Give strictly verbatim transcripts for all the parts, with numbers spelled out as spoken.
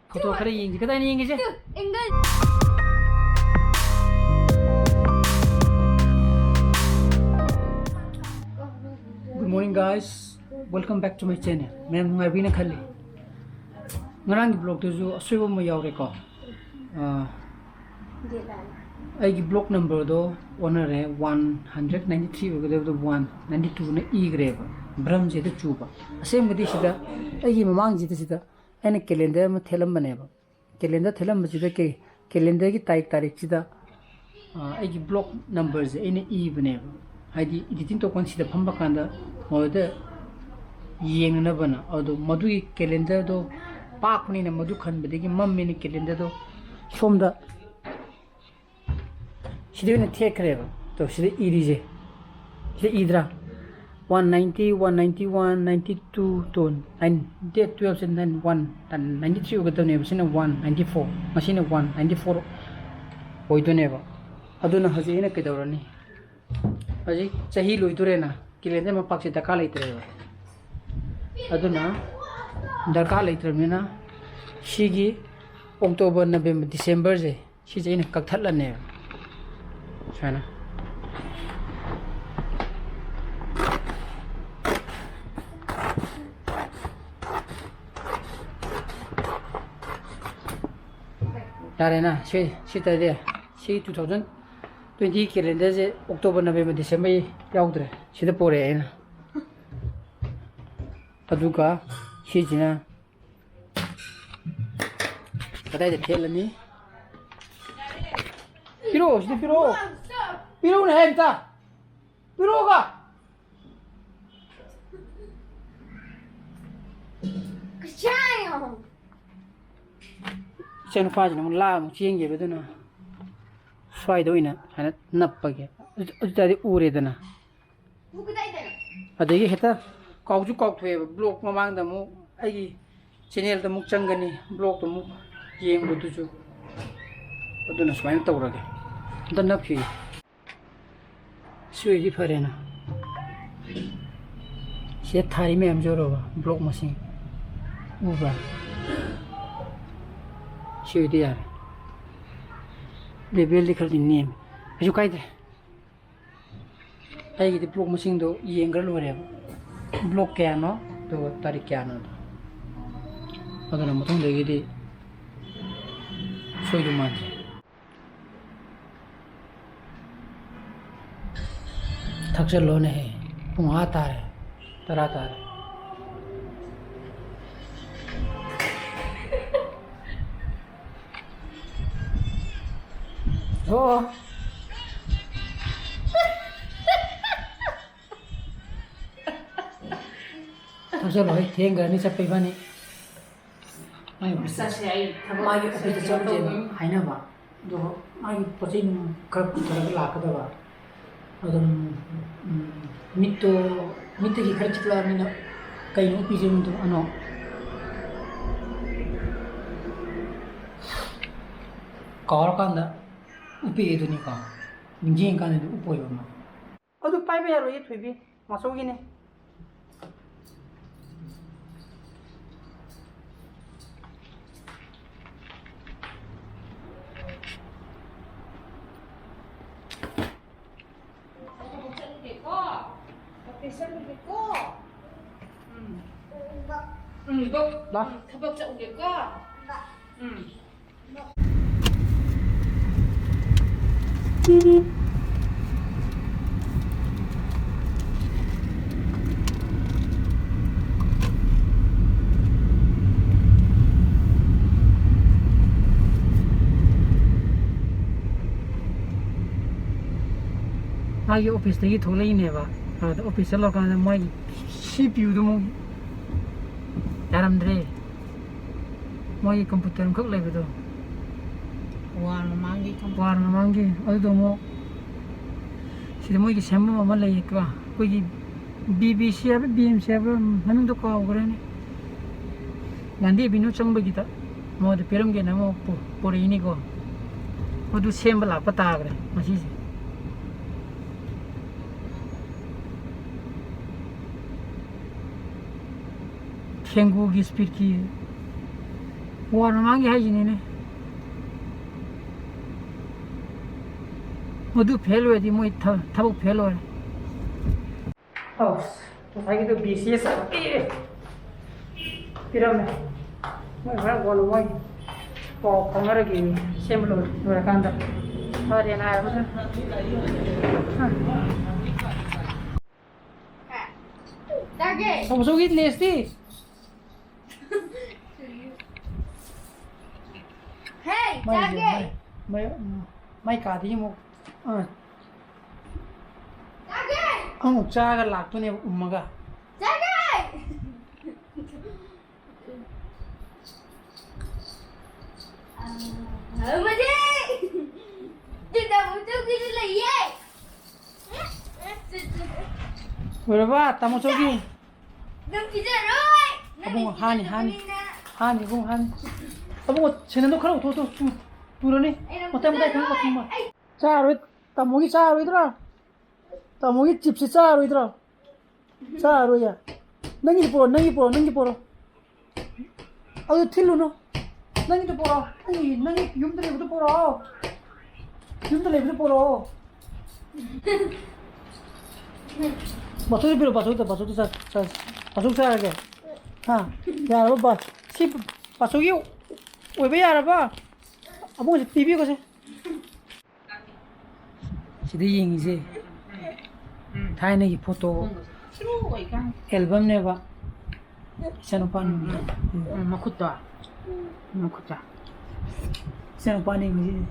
Photo ꯈꯔ ꯌꯦꯡꯁꯤ꯫ ꯀꯗꯥꯏꯅ ꯌꯦꯡꯒꯦꯁꯦ? Angle. Good morning, guys. Welcome back to my channel. ꯃꯌꯥꯝ ꯅꯨꯡꯉꯥꯏꯕꯤꯅ ꯈꯜꯂꯤ꯫ ꯉꯔꯥꯡꯒꯤ ꯕ꯭ꯂꯣꯛꯇꯨꯁꯨ ꯑꯁꯣꯏꯕ ꯑꯃ ꯌꯥꯎꯔꯦꯀꯣ꯫ ꯑꯥ, ꯑꯩꯒꯤ ꯕ꯭ꯂꯣꯛ ꯅꯝꯕꯔꯗꯣ ꯑꯣꯟꯅꯔꯦ꯫ One hundred ninety three ꯑꯣꯏꯒꯗꯕꯗꯣ one ninety twoꯅ ꯏꯈ꯭ꯔꯦꯕ꯫ ꯕ꯭ꯔꯝꯁꯤꯗ ꯆꯨꯕ꯫ ꯑꯁꯦꯡꯕꯗꯤ ꯁꯤꯗ ꯑꯩꯒꯤ ꯃꯃꯥꯡꯁꯤꯗ ꯁꯤꯗ ꯑꯩꯅ ꯀꯦꯂꯦꯟꯗꯔ ꯑꯃ ꯊꯦꯠꯂꯝꯕꯅꯦꯕ꯫ ꯀꯦꯂꯦꯟꯗꯔ ꯊꯦꯠꯂꯝꯕꯁꯤꯗ ꯀꯦ-, ꯀꯦꯂꯦꯟꯗꯔꯒꯤ ꯇꯥꯔꯤꯛ, ꯇꯥꯔꯤꯛꯁꯤꯗ, ꯑ, ꯑꯩꯒꯤ ꯕ꯭ꯂꯣꯛ ꯅꯝꯕꯔꯁꯦ ꯑꯩꯅ ꯏꯕꯅꯦꯕ꯫ ꯍꯥꯏꯗꯤ ꯏꯗꯤꯇꯤꯡ ꯇꯧꯀꯥꯟ ꯁꯤꯗ ꯐꯝꯕ ꯀꯥꯟꯗ ꯃꯣꯏꯗ ꯌꯦꯡꯅꯅꯕꯅ꯫ ꯑꯗꯣ ꯃꯗꯨꯒꯤ ꯀꯦꯂꯦꯟꯗꯔꯗꯣ ꯄꯥꯛꯄꯅꯤꯅ ꯃꯗꯨ ꯈꯟꯕꯗꯒꯤ ꯃꯝꯃꯦꯅ ꯀꯦꯂꯦꯟꯗꯔꯗꯣ ꯁꯣꯝꯗ ꯁꯤꯗ ꯑꯣꯏꯅ ꯊꯦꯠꯈ꯭ꯔꯦꯕ꯫ ꯇꯣ, ꯁꯤꯗ ꯏꯔꯤꯁꯦ꯫ ꯁꯤꯗ ꯏꯗ꯭ꯔꯥ? One ninety, one ninety one, ninety two, ꯇꯣ, nine, date twelve ꯁꯦ nine one, ninety three ꯑꯣꯏꯒꯗꯕꯅꯦꯕ꯫ ꯁꯤꯅ one ninety four, ꯉꯁꯤꯅ one ninety four ꯑꯣꯏꯗꯣꯏꯅꯦꯕ꯫ ꯑꯗꯨꯅ ꯍꯧꯖꯤꯛ ꯑꯩꯅ ꯀꯩꯗꯧꯔꯅꯤ? ꯍꯧꯖꯤꯛ ꯆꯍꯤ ꯂꯣꯏꯗꯣꯔꯦꯅ, ꯀꯦꯂꯦꯟꯗꯔ ꯃꯄꯥꯛꯁꯦ ꯗꯔꯀꯥꯔ ꯂꯩꯇ꯭ꯔꯦꯕ꯫ ꯑꯗꯨꯅ ꯗꯔꯀꯥꯔ ꯂꯩꯇ꯭ꯔꯕꯅꯤꯅ ꯁꯤꯒꯤ ꯑꯣꯛꯇꯣꯕꯔ, ꯅꯕꯦꯝꯕꯔ, ꯗꯤꯁꯦꯝꯕꯔꯁꯦ ꯁꯤꯁꯦ ꯑꯩꯅ ꯀꯛꯊꯠꯂꯅꯦꯕ꯫ ꯁꯨꯃꯥꯏꯅ꯫ ꯌꯥꯔꯦꯅ, ꯁꯤ, ꯁꯤ ꯇꯧꯔꯗꯤ ꯁꯤ two thousand twenty calendarꯁꯦ ꯑꯣꯛꯇꯣꯕꯔ, ꯅꯕꯦꯝꯕꯔ, ꯗꯤꯁꯦꯝꯕꯔ ꯌꯥꯎꯗ꯭ꯔꯦ꯫ ꯁꯤꯗ ꯄꯣꯔꯛꯑꯦ ꯑꯩꯅ꯫ ꯑꯗꯨꯒ ꯁꯤꯁꯤꯅ ꯀꯗꯥꯏꯗ ꯊꯦꯠꯂꯅꯤ? ꯄꯤꯔꯛꯑꯣ, ꯁꯤꯗ ꯄꯤꯔꯛꯑꯣ꯫ ꯄꯤꯔꯛꯎꯅꯦ, ꯍꯦ, ꯑꯝꯇ꯫ ꯄꯤꯔꯛꯑꯣꯒ꯫ ꯏꯆꯥꯅꯨꯄꯥꯁꯤꯅ ꯑꯃꯨꯛ ꯂꯥꯛꯑ ꯑꯃꯨꯛ ꯆꯦꯟꯈꯤꯕ, ꯑꯗꯨꯅ ꯁ꯭ꯋꯥꯏꯗ ꯑꯣꯏꯅ ꯁꯨꯃꯥꯏꯅ ꯅꯞꯄꯒꯦ꯫ ꯑꯗꯨ, ꯑꯗꯨ ꯇꯥꯔꯗꯤ ꯎꯔꯦꯗꯅ꯫ ꯑꯗꯒꯤ ꯍꯦꯛꯇ ꯀꯥꯎꯁꯨ ꯀꯥꯎꯊꯣꯛꯑꯦꯕ꯫ ꯕ꯭ꯂꯣꯛ ꯃꯃꯥꯡꯗ ꯑꯃꯨꯛ ꯑꯩꯒꯤ ꯆꯦꯅꯦꯜꯗ ꯑꯃꯨꯛ ꯆꯪꯒꯅꯤ, ꯕ꯭ꯂꯣꯛꯇꯣ ꯑꯃꯨꯛ ꯌꯦꯡꯕꯗꯨꯁꯨ꯫ ꯑꯗꯨꯅ ꯁꯨꯃꯥꯏꯅ ꯇꯧꯔꯒꯦ꯫ ꯑꯝꯇ ꯅꯞꯈꯤꯒꯦ꯫ ꯁꯤ ꯑꯣꯏꯗꯤ ꯐꯔꯦꯅ꯫ ꯁꯤꯗ ꯊꯥꯔꯤ ꯃꯌꯥꯝꯁꯦ ꯎꯔꯕ? ꯕ꯭ꯂꯣꯛ ꯃꯁꯤꯡ ꯎꯕ꯭ꯔꯥ? ꯁꯤ ꯑꯣꯏꯗꯤ ꯌꯥꯔꯦ꯫ ꯂꯦꯚꯦꯜꯗꯤ ꯈꯔꯗꯤ ꯅꯦꯝꯃꯤ꯫ ꯀꯩꯁꯨ ꯀꯥꯏꯗꯦ꯫ ꯑꯩꯒꯤꯗꯤ ꯕ꯭ꯂꯣꯛ ꯃꯁꯤꯡꯗꯣ ꯌꯦꯡꯈ꯭ꯔ ꯂꯣꯏꯔꯦꯕ꯫ ꯕ꯭ꯂꯣꯛ ꯀꯌꯥꯅꯣ, ꯑꯗꯨꯒ ꯇꯥꯔꯤꯛ ꯀꯌꯥꯅꯣꯗꯣ꯫ ꯑꯗꯨꯅ ꯃꯊꯪꯗꯒꯤꯗꯤ ꯁꯣꯏꯗꯧ ꯃꯥꯟꯗ꯭ꯔꯦ꯫ ꯊꯛꯆꯜꯂꯣꯅꯦꯍꯦ, ꯄꯨꯡ ꯑꯥ ꯇꯥꯔꯦ, ꯇꯔꯥ ꯇꯥꯔꯦ꯫ ꯑꯣ꯫ ꯊꯛꯆꯜꯂꯣꯍꯦ, ꯊꯦꯡꯈ꯭ꯔꯅꯤ ꯆꯠꯄ ꯏꯕꯥꯅꯤ꯫ ꯃꯥꯒꯤ ꯑꯣꯐꯤꯁꯇ ꯆꯠꯁꯦ, ꯑꯩ ꯊꯕꯛ ꯃꯥꯒꯤ ꯑꯣꯐꯤꯁꯇ ꯆꯠꯁꯦ ꯆꯠꯂꯨꯁꯦꯅ ꯇꯧꯕꯅꯤ꯫ ꯍꯥꯏꯅꯕ꯫ ꯑꯗꯣ ꯃꯥꯒꯤ ꯄꯣꯠ ꯆꯩ ꯅꯨꯡ ꯈꯔ ꯄꯨꯊꯔꯒ ꯂꯥꯛꯀꯗꯕ꯫ ꯑꯗꯨꯝ, ꯎꯝ, ꯃꯤꯠꯇꯣ, ꯃꯤꯠꯇꯒꯤ ꯈꯔ ꯆꯤꯛꯂꯛꯑꯕꯅꯤꯅ ꯀꯩꯅꯣ ꯎꯞꯄꯤꯁꯦ ꯃꯤꯠꯇꯣ ꯑꯅꯣ? ꯀꯥꯎꯔꯀꯥꯟꯗ ꯎꯞꯄꯛꯑꯦ ꯑꯗꯨꯅꯤꯀꯣ꯫ ꯅꯤꯡꯁꯤꯡꯉꯀꯥꯟꯗꯗꯤ ꯎꯞꯄꯣꯏꯕ ꯑꯃ꯫ ꯑꯗꯨ ꯄꯥꯏꯕ ꯌꯥꯔꯣꯏꯌꯦ ꯊꯣꯏꯕꯤ, ꯃꯥꯆꯧꯒꯤꯅꯦ꯫ ꯎꯝ꯫ ꯎꯝ, ꯂꯥ꯫ ꯎꯝ, ꯊꯕꯛ ꯆꯠꯂꯨꯒꯦꯀꯣ꯫ ꯎꯝ꯫ ꯃꯥꯒꯤ ꯑꯣꯐꯤꯁꯇꯒꯤ ꯊꯣꯛꯂꯛꯏꯅꯦꯕ꯫ ꯑꯗ ꯑꯣꯐꯤꯁ ꯆꯠꯂꯀꯥꯟꯗ ꯃꯣꯏꯒꯤ ꯁꯤ ꯄꯤ ꯌꯨꯗꯨ ꯑꯃꯨꯛ ꯌꯥꯔꯝꯗ꯭ꯔꯦ꯫ ꯃꯣꯏꯒꯤ ꯀꯝꯄ꯭ꯌꯨꯇꯔ ꯑꯃꯈꯛ ꯂꯩꯕꯗꯣ꯫ ꯋꯥꯜ ꯃꯃꯥꯡꯒꯤ ꯀꯝꯄ꯭ꯌꯨꯇꯔ꯫ ꯋꯥꯜ ꯃꯃꯥꯡꯒꯤ꯫ ꯑꯗꯨꯗꯣ ꯑꯃꯨꯛ ꯁꯤꯗ ꯃꯣꯏꯒꯤ ꯁꯦꯝꯐꯝ ꯑꯃ ꯂꯩꯌꯦꯀꯣ꯫ ꯑꯩꯈꯣꯏꯒꯤ ꯕꯤ ꯕꯤ ꯁꯤ ꯍꯥꯏꯕ꯭ꯔꯥ, ꯕꯤ ꯑꯦꯝ ꯁꯤ ꯍꯥꯏꯕ꯭ꯔꯥ, ꯃꯃꯤꯡꯗꯣ ꯀꯥꯎꯈ꯭ꯔꯦꯅꯦ꯫ ꯒꯥꯟꯙꯤ ꯑꯦꯚꯦꯅ꯭ꯌꯨ ꯆꯪꯕꯒꯤꯗ ꯃꯉꯣꯟꯗ ꯄꯤꯔꯝꯒꯦꯅ ꯑꯃꯨꯛ ꯄꯨ-, ꯄꯨꯔꯛꯏꯅꯤꯀꯣ꯫ ꯑꯗꯨ ꯁꯦꯝꯕ ꯂꯥꯛꯄ ꯇꯥꯈ꯭ꯔꯦ ꯉꯁꯤꯁꯦ꯫ ꯊꯦꯡꯒꯨꯒꯤ ꯁ꯭ꯄꯤꯠꯀꯤ ꯋꯥꯔ ꯃꯃꯥꯡꯒꯤ ꯍꯥꯏꯁꯤꯅꯤꯅꯦ꯫ ꯃꯗꯨ ꯐꯦꯜ ꯑꯣꯏꯔꯗꯤ ꯃꯣꯏ ꯊ-, ꯊꯕꯛ ꯐꯦꯜ ꯑꯣꯏꯔꯦ꯫ ꯑꯧ, ꯉꯁꯥꯏꯒꯤꯗꯣ ꯕꯤ ꯁꯤ ꯑꯦꯁ ꯄꯤꯔꯦ꯫ ꯄꯤꯔꯝꯃꯦ꯫ ꯃꯣꯏ ꯍꯣꯔꯦꯟ ꯀꯣꯟꯅ ꯃꯣꯏ ꯄꯥꯎ ꯐꯥꯎꯅꯔꯒꯦ, ꯁꯦꯝꯕ ꯂꯣꯏ-, ꯂꯣꯏꯔꯀꯥꯟꯗ꯫ ꯐꯔꯦꯅ ꯍꯥꯏꯔꯕ꯫ ꯆꯥꯒꯦ꯫ ꯇꯥꯃꯣꯆꯧꯒꯤ ꯂꯦꯁꯇꯤ? ꯍꯦ, ꯃꯥꯏꯁꯦ, ꯆꯥꯒꯦ꯫ ꯃꯥꯏ, ꯃꯥꯏ, ꯃꯥꯏ ꯀꯥꯗꯤ ꯑꯃꯨꯛ, ꯑꯥ꯫ ꯆꯥꯒꯦ꯫ ꯑꯃꯨꯛ ꯆꯥꯔꯒ ꯂꯥꯛꯇꯣꯏꯅꯦꯕ ꯎꯝꯃꯒ꯫ ꯆꯥꯒꯦ꯫ ꯑꯃꯗꯤ ꯇꯥꯃꯣꯆꯧꯒꯤꯁꯨ ꯂꯩꯌꯦ꯫ ꯂꯣꯏꯔꯕ, ꯇꯥꯃꯣꯆꯧꯒꯤ? ꯑꯗꯨꯝ ꯄꯤꯖꯔꯣꯏ꯫ ꯅꯪ ꯑꯕꯨꯡꯉꯣ, ꯍꯥꯅꯤ, ꯍꯥꯅꯤ꯫ ꯄꯤꯖꯗꯕꯅꯤꯅ꯫ ꯍꯥꯅꯤ, ꯏꯕꯨꯡꯉꯣ, ꯍꯥꯅꯤ꯫ ꯑꯕꯨꯡꯉꯣ, ꯁꯦꯟꯗꯜꯗꯣ ꯈꯔ ꯂꯧꯊꯣꯛ, ꯇꯨ-, ꯇꯨꯔꯅꯤ꯫ ꯑꯩꯅ ꯃꯇꯥꯏ, ꯃꯇꯥꯏ ꯈꯔ ꯄꯤꯖꯔꯣꯏ꯫ ꯂꯧꯊꯣꯛ꯫ ꯑꯩ ꯆꯥꯔꯣꯏ꯫ ꯇꯥꯃꯣꯒꯤ ꯆꯥꯔꯣꯏꯗ꯭ꯔꯣ? ꯇꯥꯃꯣꯒꯤ ꯆꯤꯞꯁꯤ ꯆꯥꯔꯣꯏꯗ꯭ꯔꯣ? ꯆꯥꯔꯣꯏꯌꯦ꯫ ꯅꯪꯒꯤ ꯄꯣꯔꯣ, ꯅꯪꯒꯤ ꯄꯣꯔꯣ, ꯅꯪꯒꯤ ꯄꯣꯔꯣ꯫ ꯑꯗꯨ ꯊꯤꯜꯂꯨꯅꯨ꯫ ꯅꯪꯒꯤꯗꯨ ꯄꯣꯔꯣ꯫ ꯅꯪꯒꯤ, ꯅꯪꯒꯤ ꯌꯨꯝꯗ ꯂꯩꯕꯗꯨ ꯄꯣꯔꯣ꯫ ꯌꯨꯝꯗ ꯂꯩꯕꯗꯨ ꯄꯣꯔꯣ꯫ ꯕꯥꯆꯧꯗ ꯄꯤꯔꯣ, ꯕꯥꯆꯧꯗ, ꯕꯥꯆꯧꯗ ꯆꯥ-, ꯆꯥ-, ꯕꯥꯆꯧ ꯆꯥꯔꯒꯦ꯫ ꯍꯥ? ꯌꯥꯔꯕ ꯕꯥ-, ꯁꯤ ꯕꯥꯆꯧꯒꯤ ꯑꯣꯏꯕ ꯌꯥꯔꯕ? ꯑꯕꯨꯡꯁꯦ ꯄꯤꯕꯤꯌꯨꯁꯦ꯫ ꯁꯤꯗ ꯌꯦꯡꯉꯤꯁꯦ ꯊꯥꯏꯅꯒꯤ ꯐꯣꯇꯣ ꯑꯦꯜꯕꯝꯅꯦꯕ꯫ ꯏꯆꯥꯅꯨꯄꯥ ꯎꯝ, ꯎꯝ, ꯎꯝ, ꯃꯈꯨꯠꯇꯣ꯫ ꯃꯈꯨꯠꯇꯣ꯫ ꯏꯆꯥꯅꯨꯄꯥꯅꯤ ꯌꯦꯡꯉꯤꯁꯦ꯫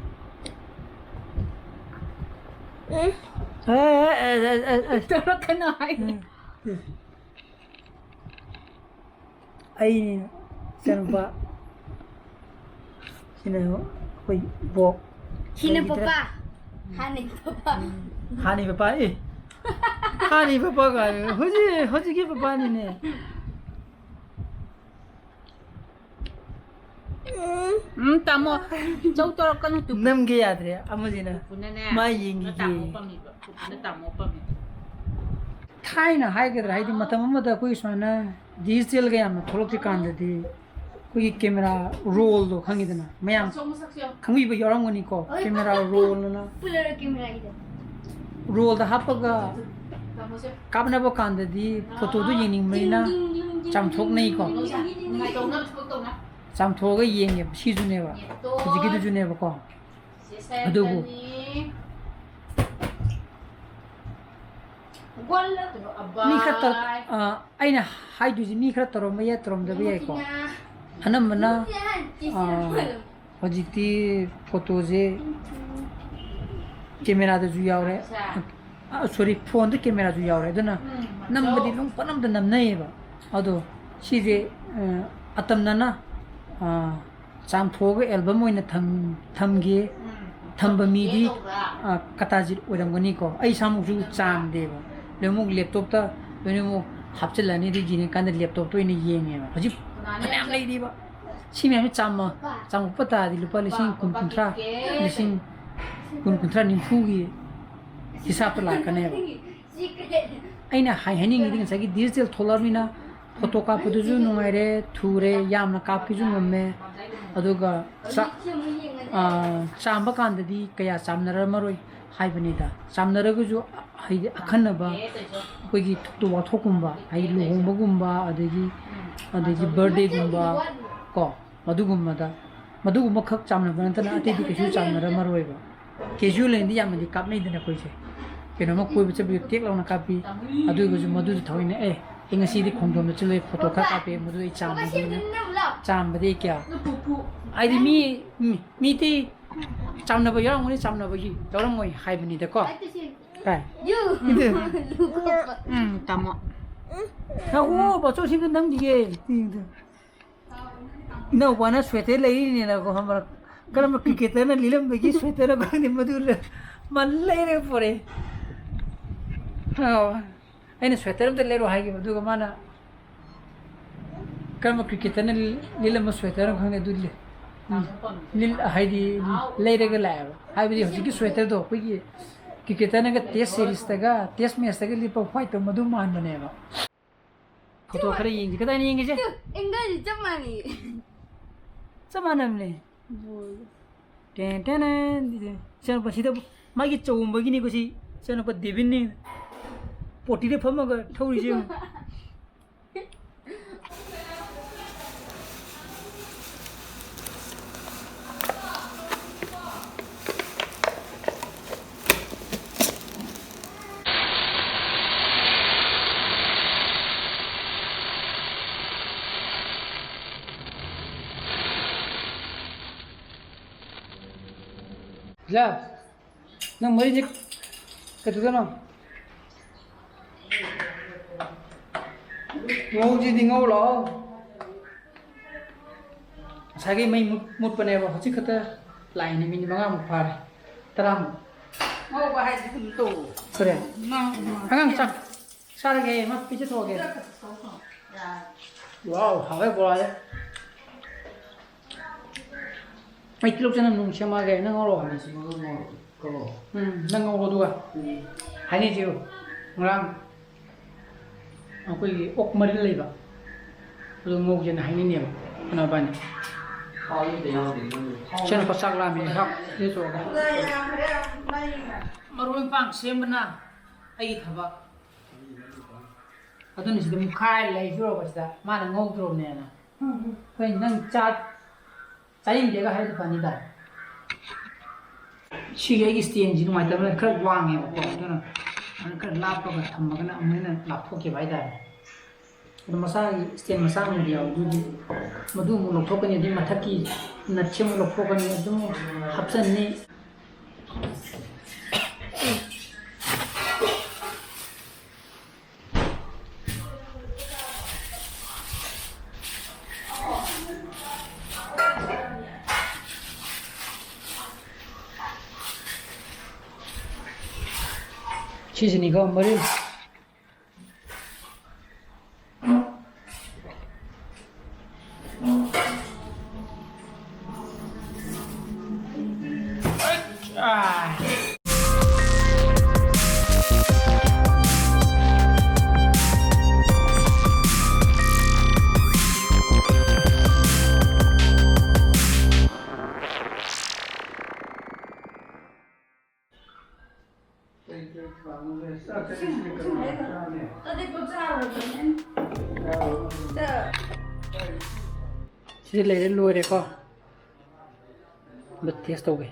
ꯎꯝ꯫ ꯑꯦ, ꯑꯦ, ꯑꯦ, ꯑꯦ, ꯑꯦ, ꯑꯦ꯫ ꯇꯧꯔꯛꯀꯅꯣ ꯍꯥꯏ꯫ ꯎꯝ, ꯎꯝ꯫ ꯑꯩꯅꯦ ꯏꯆꯥꯅꯨꯄꯥ꯫ ꯁꯤꯅ ꯑꯩꯈꯣꯏ ꯏꯕꯣꯛ꯫ ꯁꯤꯅ ꯂꯩꯈꯤꯗ꯭ꯔꯦ꯫ ꯄꯄꯥ꯫ ꯍꯥꯟꯅꯒꯤ ꯄꯄꯥ꯫ ꯍꯥꯟꯅꯒꯤ ꯄꯄꯥ, ꯑꯦ꯫ ꯍꯥꯟꯅꯒꯤ ꯄꯄꯥ ꯀꯥꯏꯅ꯫ ꯍꯧꯖꯤꯛ, ꯍꯧꯖꯤꯛꯀꯤ ꯄꯄꯥꯅꯤꯅꯦ꯫ ꯎꯝ, ꯇꯥꯃꯣ꯫ ꯆꯧ ꯇꯧꯔꯛꯀꯅꯨ, ꯇꯨ꯫ ꯅꯝꯒꯦ ꯌꯥꯗ꯭ꯔꯦ, ꯑꯃꯁꯤꯅ꯫ ꯇꯨꯄꯨꯅꯅꯦ꯫ ꯃꯥ ꯌꯦꯡꯈꯤꯒꯦ꯫ ꯇꯥꯃꯣ ꯄꯝꯃꯤꯕ꯫ ꯇꯨꯄꯨꯅ ꯇꯥꯃꯣ ꯄꯝꯃꯤꯕ꯫ ꯊꯥꯏꯅ ꯍꯥꯏꯒꯗ꯭ꯔꯥ, ꯍꯥꯏꯗꯤ ꯃꯇꯝ ꯑꯃꯗ ꯑꯩꯈꯣꯏ ꯁꯨꯃꯥꯏꯅ ꯗꯤꯖꯤꯇꯦꯜꯒ ꯌꯥꯝꯅ ꯊꯣꯛꯂꯛꯇ꯭ꯔꯤꯀꯥꯟꯗꯗꯤ ꯑꯩꯈꯣꯏꯒꯤ camera rollꯗꯣ ꯈꯪꯉꯤꯗꯅ, ꯃꯌꯥꯝ ꯃꯁꯛ, ꯃꯁꯛꯁꯦ ꯌꯥꯝ ꯈꯪꯕꯤꯕ ꯌꯥꯎꯔꯝꯒꯅꯤꯀꯣ꯫ ꯍꯣꯏ, camera rollꯅ ꯄꯨꯂꯔ cameraꯒꯤꯗꯣ꯫ Rollꯗ ꯍꯥꯞꯄꯒ ꯇꯥꯃꯣꯁꯦ꯫ ꯀꯥꯞꯅꯕ ꯀꯥꯟꯗꯗꯤ photoꯗꯣ ꯌꯦꯡꯅꯤꯡꯕꯅꯤꯅ ꯗꯤꯡ, ꯗꯤꯡ, ꯗꯤꯡ, ꯗꯤꯡ, ꯆꯥꯝꯊꯣꯛꯅꯩꯀꯣ꯫ ꯗꯤꯡ, ꯗꯤꯡ, ꯗꯤꯡ, ꯗꯤꯡ, ꯗꯤꯡ꯫ ꯅꯨꯡꯉꯥꯏꯇꯧꯅꯕ ꯊꯕꯛ ꯇꯧꯅ꯫ ꯆꯥꯝꯊꯣꯛꯑꯒ ꯌꯦꯡꯉꯦꯕ꯫ ꯁꯤꯁꯨꯅꯦꯕ꯫ ꯌꯦꯞꯇꯣ꯫ ꯍꯧꯖꯤꯛꯀꯤꯗꯨꯁꯨꯅꯦꯕꯀꯣ꯫ ꯁꯦ ꯑꯗꯨꯕꯨ ꯁꯥꯏꯠꯇꯅꯤ꯫ ꯒꯣꯜ꯫ ꯑꯕꯥꯏ꯫ ꯃꯤ ꯈꯔ ꯇꯧ-, ꯑ, ꯑꯩꯅ ꯍꯥꯏꯗꯣꯏꯁꯦ ꯃꯤ ꯈꯔ ꯇꯧꯔꯝꯕ ꯌꯥꯏ, ꯇꯧꯔꯝꯗꯕ ꯌꯥꯏꯀꯣ꯫ ꯃꯨꯊꯤꯅ꯫ ꯑꯅꯝꯕꯅ, ꯃꯨꯊꯤꯅ ꯍꯥꯏ, ꯑ, ꯍꯧꯖꯤꯛꯇꯤ photoꯁꯦ cameraꯗꯁꯨ ꯌꯥꯎꯔꯦ꯫ ꯑ, sorry, phoneꯗ cameraꯁꯨ ꯌꯥꯎꯔꯦ꯫ ꯑꯗꯨꯅ ꯎꯝ, ꯅꯝꯕꯗꯤ ꯃꯆꯧ꯫ ꯂꯣꯡ ꯄꯅꯝꯗ ꯅꯝꯅꯩꯌꯦꯕ꯫ ꯑꯗꯣ ꯁꯤꯁꯦ, ꯑ, ꯑꯇꯝꯅꯅ, ꯑ, ꯆꯥꯝꯊꯣꯛꯑꯒ album ꯑꯣꯏꯅ ꯊꯝ-, ꯊꯝꯒꯦ꯫ ꯎꯝ꯫ ꯊꯝꯕ ꯃꯤꯗꯤ, ꯇꯧꯕ꯭ꯔꯥ? ꯑ, ꯀꯇꯥꯖꯤꯠ ꯑꯣꯏꯔꯝꯒꯅꯤꯀꯣ꯫ ꯑꯩ ꯏꯁꯥꯃꯛꯁꯨ ꯆꯥꯝꯗꯦꯕ꯫ ꯂꯣꯏꯅꯃꯛ laptopꯇ ꯂꯣꯏꯅꯃꯛ ꯍꯥꯞꯆꯤꯜꯂꯅꯤ, ꯑꯗꯨ ꯌꯦꯡꯉꯀꯥꯟꯗ laptopꯇ ꯑꯣꯏꯅ ꯌꯦꯡꯉꯦꯕ꯫ ꯍꯧꯖꯤꯛ ꯀꯅꯥꯅ ꯐꯅꯌꯥꯝ ꯌꯥꯝ ꯂꯩꯔꯤꯕ꯫ ꯁꯤ ꯃꯌꯥꯝꯁꯤ ꯆꯥꯝꯃ-, ꯆꯥꯝꯃꯛꯄ ꯇꯥꯔꯗꯤ ꯂꯨꯄꯥ ꯂꯤꯁꯤꯡ ꯀꯨꯟ, ꯀꯨꯟꯊ꯭ꯔꯥ, ꯂꯤꯁꯤꯡ ꯀꯨꯟ, ꯀꯨꯟꯊ꯭ꯔꯥ, ꯅꯤꯐꯨꯒꯤ ꯍꯤꯁꯥꯞꯇ ꯂꯥꯛꯀꯅꯦꯕ꯫ ꯑꯩꯅ ꯍꯥꯏ-, ꯍꯥꯏꯅꯤꯡꯉꯤꯗꯤ ꯉꯁꯥꯏꯒꯤ digital ꯊꯣꯛꯂꯛꯑꯕꯅꯤꯅ photo ꯀꯥꯞꯄꯗꯨꯁꯨ ꯅꯨꯡꯉꯥꯏꯔꯦ, ꯊꯨꯔꯦ, ꯌꯥꯝꯅ ꯀꯥꯞꯀꯦꯁꯨ ꯉꯝꯃꯦ꯫ ꯑꯗꯨꯒ ꯆꯥ-, ꯑ, ꯆꯥꯝꯕ ꯀꯥꯟꯗꯗꯤ ꯀꯌꯥ ꯆꯥꯝꯅꯔꯝꯃꯔꯣꯏ ꯍꯥꯏꯕꯅꯤꯗ꯫ ꯆꯥꯝꯅꯔꯒꯁꯨ ꯍꯥꯏꯗꯤ ꯑꯈꯟꯅꯕ ꯑꯩꯈꯣꯏꯒꯤ ꯊꯧꯗꯣꯛ ꯋꯥꯊꯣꯛꯀꯨꯝꯕ, ꯍꯥꯏꯗꯤ ꯂꯨꯍꯣꯡꯕꯒꯨꯝꯕ, ꯑꯗꯒꯤ, ꯑꯗꯒꯤ birthdayꯒꯨꯝꯕ ꯀꯣ, ꯃꯗꯨꯒꯨꯝꯕꯗ, ꯃꯗꯨꯒꯨꯝꯕꯈꯛ ꯆꯥꯝꯅꯕ ꯅꯠꯇꯅ ꯑꯇꯩꯗꯤ ꯀꯩꯁꯨ ꯆꯥꯝꯅꯔꯝꯃꯔꯣꯏꯕ꯫ Casual ꯑꯣꯏꯅꯗꯤ ꯌꯥꯝꯅꯗꯤ ꯀꯥꯞꯅꯩꯗꯅ ꯑꯩꯈꯣꯏꯁꯦ꯫ ꯀꯩꯅꯣꯝꯃ ꯀꯣꯏꯕ ꯆꯠꯄꯗ ꯇꯦꯛ ꯂꯥꯎꯅ ꯀꯥꯞꯄꯤ꯫ ꯑꯗꯨ ꯑꯣꯏꯔꯒꯁꯨ ꯃꯗꯨꯗ ꯊꯑꯣꯏꯅ, "ꯑꯦ, ꯑꯩ ꯉꯁꯤꯗꯤ ꯈꯣꯡꯖꯣꯝꯗ ꯆꯠꯂꯨꯏ, photo ꯈꯔ ꯀꯥꯞꯄꯦ, ꯃꯗꯨ ꯑꯩ ꯆꯥꯝꯃꯒꯦꯅ", ꯆꯥꯝꯕꯗꯤ ꯑꯩ ꯀꯌꯥ, ꯍꯥꯏꯗꯤ ꯃꯤ, ꯃꯤ, ꯃꯤꯗꯤ ꯆꯥꯝꯅꯕ ꯌꯥꯎꯔꯝꯒꯅꯤ, ꯆꯥꯝꯅꯕꯒꯤ ꯌꯥꯎꯔꯝꯃꯣꯏ ꯍꯥꯏꯕꯅꯤꯗꯀꯣ꯫ ꯀꯥꯏ? ꯎꯝ, ꯇꯥꯃꯣ꯫ ꯉꯥꯏꯈꯣ, ꯕꯥꯆꯧ ꯁꯤꯗ ꯅꯝꯈꯤꯒꯦ꯫ ꯏꯅꯥꯎꯄꯥꯅ sweater ꯂꯩꯔꯤꯅꯦꯅꯀꯣ, ꯈꯪꯕ꯭ꯔꯥ? ꯀꯔꯝꯕ cricketerꯅ ꯂꯤꯠꯂꯝꯕꯒꯤ sweaterꯅꯣ ꯈꯪꯗꯦ, ꯃꯗꯨ ꯂ-, ꯃꯥ ꯂꯩꯔꯒ ꯄꯣꯔꯛꯑꯦ꯫ ꯑꯧ꯫ ꯑꯩꯅ sweater ꯑꯝꯇ ꯂꯩꯔꯛꯑꯣ ꯍꯥꯏꯈꯤꯕ, ꯑꯗꯨꯒ ꯃꯥꯅ ꯀꯔꯝꯕ cricketerꯅ ꯂꯤꯠꯂꯝꯕ sweaterꯅꯣ ꯈꯪꯗꯦ, ꯑꯗꯨ ꯂꯤ-, ꯎꯝ, ꯂꯤꯠ-, ꯍꯥꯏꯗꯤ ꯂꯩꯔꯒ ꯂꯥꯛꯑꯦꯕ꯫ ꯍꯥꯏꯕꯗꯤ ꯍꯧꯖꯤꯛꯀꯤ sweaterꯗꯣ ꯑꯩꯈꯣꯏꯒꯤ cricketerꯅꯒ test seriesꯇꯒ, test matchꯇꯒ ꯂꯤꯠꯄ whiteꯇꯣ, ꯃꯗꯨ ꯃꯥꯟꯕꯅꯦꯕ꯫ ꯐꯣꯇꯣ ꯈꯔ ꯌꯦꯡꯁꯤ꯫ ꯀꯗꯥꯏꯅ ꯌꯦꯡꯒꯦꯁꯦ? ꯑꯦꯡꯒꯜꯁꯤ ꯆꯞ ꯃꯥꯟꯅꯩ꯫ ꯆꯞ ꯃꯥꯟꯅꯕꯅꯦ꯫ ꯕꯣꯜ꯫ Ten ten ten. ꯏꯆꯥꯅꯨꯄꯥ ꯁꯤꯗ ꯃꯥꯒꯤ ꯆꯧꯒꯨꯝꯕꯒꯤꯅꯤꯀꯣ ꯁꯤ꯫ ꯏꯆꯥꯅꯨꯄꯥ ꯗꯦꯕꯤꯟꯅꯤ꯫ ꯄꯣꯇꯤꯗ ꯐꯝꯃꯒ ꯊꯧꯔꯤꯁꯦ ꯌꯦꯡꯉꯨ꯫ ꯖꯥ, ꯅꯪ ꯃꯔꯤꯁꯦ ꯀꯩꯗꯧꯗꯣꯏꯅꯣ? ꯉꯧꯁꯤꯗꯤ ꯉꯧ ꯂꯥꯛꯑꯣ꯫ ꯉꯁꯥꯏꯒꯤ ꯃꯩ ꯃꯨꯠ-, ꯃꯨꯠꯄꯅꯦꯕ꯫ ꯍꯧꯖꯤꯛ ꯈꯛꯇ ꯂꯥꯛꯏꯅꯦ, ꯃꯤꯅꯤꯠ ꯃꯉꯥꯃꯨꯛ ꯐꯥꯔꯦ꯫ ꯇꯔꯥꯃꯨꯛ꯫ ꯉꯧꯕ ꯍꯥꯏꯁꯤ ꯑꯗꯨꯝ ꯇꯧ꯫ ꯀꯔꯤ? ꯉꯧ-, ꯑꯉꯥꯡ ꯆꯥꯛ ꯆꯥꯔꯒꯦ, ꯃꯥ ꯄꯤꯖꯊꯣꯛꯑꯒꯦ꯫ ꯌꯥꯔꯦ꯫ ꯋꯥꯎ, ꯍꯥꯎꯋꯦ ꯕꯣꯔꯥꯁꯦ꯫ ꯑꯩ ꯇꯤꯜꯍꯧ ꯆꯅꯝ ꯅꯨꯡ ꯁꯦꯝꯃꯛꯑꯒꯦ, ꯅꯪ ꯉꯧꯔꯣ꯫ ꯎꯝ, ꯅꯪ ꯉꯧꯔꯣ ꯑꯗꯨꯒ꯫ ꯎꯝ꯫ ꯍꯥꯏꯅꯁꯦꯕ꯫ ꯉꯔꯥꯡ ꯑꯩꯈꯣꯏꯒꯤ ꯑꯣꯛ ꯃꯔꯤꯜ ꯂꯩꯕ, ꯑꯗꯨ ꯉꯧꯒꯦꯅ ꯍꯥꯏꯅꯤꯡꯉꯦꯕ ꯏꯅꯥꯎꯄꯥꯅꯤ꯫ ꯏꯆꯟꯅꯨꯄꯥ ꯆꯥꯛ ꯂꯥꯝꯃꯦ, ꯆꯥꯛ ꯄꯤꯖꯊꯣꯛꯑꯒꯦ꯫ ꯃꯔꯣꯏ ꯃꯄꯥꯡ ꯁꯦꯝꯕꯅ ꯑꯩꯒꯤ ꯊꯕꯛ꯫ ꯑꯗꯨꯅ ꯁꯤꯗ ꯃꯨꯛꯈꯥꯏ ꯂꯩꯈ꯭ꯔꯣꯕ ꯁꯤꯗ, ꯃꯥꯅ ꯉꯧꯗ꯭ꯔꯣꯕꯅꯦꯅ꯫ ꯍꯣꯏ, ꯅꯪ ꯆꯥꯛ ꯆꯥꯅꯤꯡꯗꯦꯒ ꯍꯥꯏꯔꯗꯤ ꯐꯅꯤꯗ꯫ ꯁꯤꯒꯤ ꯑꯩꯒꯤ stand ꯁꯤ ꯅꯨꯡꯉꯥꯏꯇꯕꯅꯤꯅ ꯈꯔ ꯋꯥꯡꯉꯦꯕꯀꯣ, ꯑꯗꯨꯅ ꯑꯗꯨ ꯈꯔ ꯂꯥꯞꯄꯒ ꯊꯝꯃꯒꯅ ꯑꯃꯨꯛ ꯍꯦꯟꯅ ꯂꯥꯞꯊꯣꯛꯈꯤꯕ ꯍꯥꯏꯇꯥꯔꯦ꯫ ꯑꯗꯣ ꯃꯁꯥꯒꯤ stand ꯃꯁꯥ ꯑꯃꯗꯤ ꯌꯥꯎꯋꯦ, ꯑꯗꯨꯗꯤ ꯃꯗꯨ ꯑꯃꯨꯛ ꯂꯧꯊꯣꯛꯀꯅꯤ, ꯑꯗꯨꯒꯤ ꯃꯊꯛꯀꯤ nuts ꯁꯤ ꯑꯃꯨꯛ ꯂꯧꯊꯣꯛꯀꯅꯤ, ꯑꯗꯨꯝ ꯍꯥꯞꯆꯟꯅꯤ꯫ ꯁꯤꯁꯤꯅꯤꯀꯣ ꯃꯔꯤꯜ꯫ ꯁꯤꯗꯤ ꯂꯩꯔꯦ, ꯂꯣꯏꯔꯦꯀꯣ꯫ ꯑꯝꯇ ꯇꯦꯁ ꯇꯧꯒꯦ꯫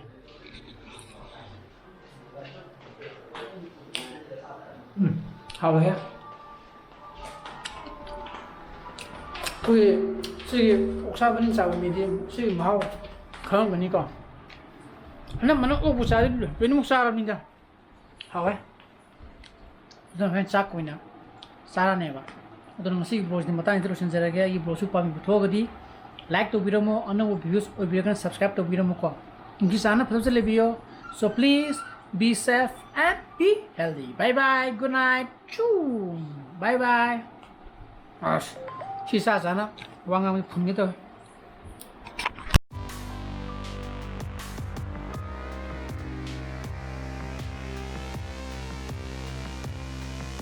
ꯎꯝ, ꯍꯥꯎꯋꯦꯍꯦ꯫ ꯑꯩꯈꯣꯏꯒꯤ ꯁꯤꯒꯤ ꯑꯣꯛꯁꯥ ꯃꯅꯤꯡ ꯆꯥꯕ ꯃꯤꯗꯤ ꯁꯤꯒꯤ ꯃꯍꯥꯎ ꯈꯪꯉꯝꯒꯅꯤꯀꯣ꯫ ꯑꯅꯝꯕꯅ ꯑꯣꯛꯄꯨ ꯆꯥꯔꯗꯤ ꯂꯣꯏꯅꯃꯛ ꯆꯥꯔꯕꯅꯤꯗ꯫ ꯍꯥꯎꯋꯦ꯫ ꯑꯗꯨꯅ ꯍꯣꯔꯦꯟ ꯆꯥꯛ ꯑꯣꯏꯅ ꯆꯥꯔꯅꯦꯕ꯫ ꯑꯗꯨꯅ ꯉꯁꯤꯒꯤ vlogꯁꯤꯗꯤ ꯃꯇꯥꯡꯁꯤꯗ ꯂꯣꯏꯁꯤꯟꯖꯔꯒꯦ꯫ ꯑꯩꯒꯤ vlogꯁꯨ ꯄꯥꯝꯕꯤꯕ ꯊꯣꯛꯑꯒꯗꯤ like ꯇꯧꯕꯤꯔꯝꯃꯣ, ꯑꯅꯧꯕ views ꯑꯣꯏꯕꯤꯔꯒꯅ subscribe ꯇꯧꯕꯤꯔꯝꯃꯨꯀꯣ꯫ ꯅꯨꯡꯁꯤ ꯆꯥꯟꯅ ꯐꯖꯅ ꯂꯩꯕꯤꯌꯣ꯫ So please be safe and be healthy. Bye bye, good night. ꯆꯨ꯫ Bye bye. ꯑꯁ, ꯁꯤ ꯆꯥ ꯆꯥꯅ ꯋꯥ ꯉꯥꯡꯕ ꯐꯨꯟꯒꯦ ꯇꯧꯋꯦ꯫